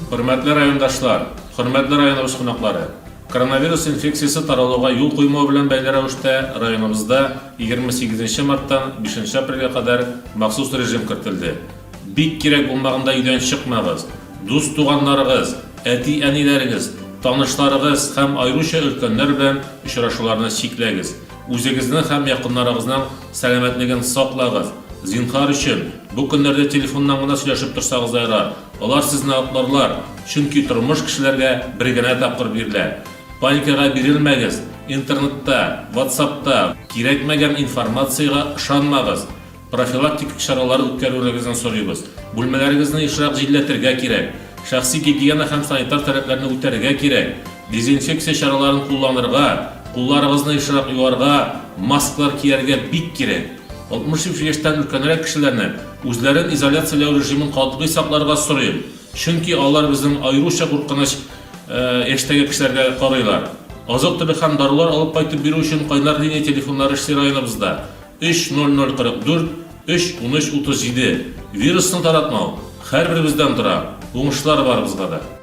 Хөрмәтле райондашлар, хөрмәтле районыбыз кунаклары! Коронавирус инфекциясе таралуга юл куймау белән бәйле рәвештә районыбызда 28 марттан 5 апрельгә кадәр махсус режим кертелде. Бик кирәк булмаганда өйдән чыкмагыз. Дус-туганнарыгыз, әти-әниләрегез, танышларыгыз һәм аеруча өлкәннәр белән очрашуларны чикләгез. Үзегезнең һәм якыннарыгызның сәламәтлеген саклагыз. Зинһар өчен, бу көннәрдә телефоннан гына сөйләшеп торсагыз да ярар, алар сезне акларлар, чөнки тормыш кешеләргә бер генә тапкыр бирелә. Паникага бирелмәгез, интернетта, ватсапта кирәкмәгән информациягә ышанмагыз. Профилактик чаралар үткәрүегезне сорыйбыз. Бүлмәләрегезне ешрак җилләтергә кирәк. Шәхси гигиена һәм санитар таләпләрне үтәргә кирәк. Дезинфекция чараларын кулланырга, кулларыгызны ешрак юарга, маскалар кияргә бик кирәк. 65 яшьтән өлкәнрәк кешеләрне үзләрен изоляцияләү режимын катгый сакларга сорыйм, чөнки алар безнең аеруча куркыныч яшьтәге кешеләргә карыйлар. Азык-төлек һәм дарулар алып кайтып бирү өчен кайнар линия телефоннары эшли районыбызда. 3 00 44 3 13 37 Вирусны таратмау һәрберебездән тора. Уңышлар барыбызга да!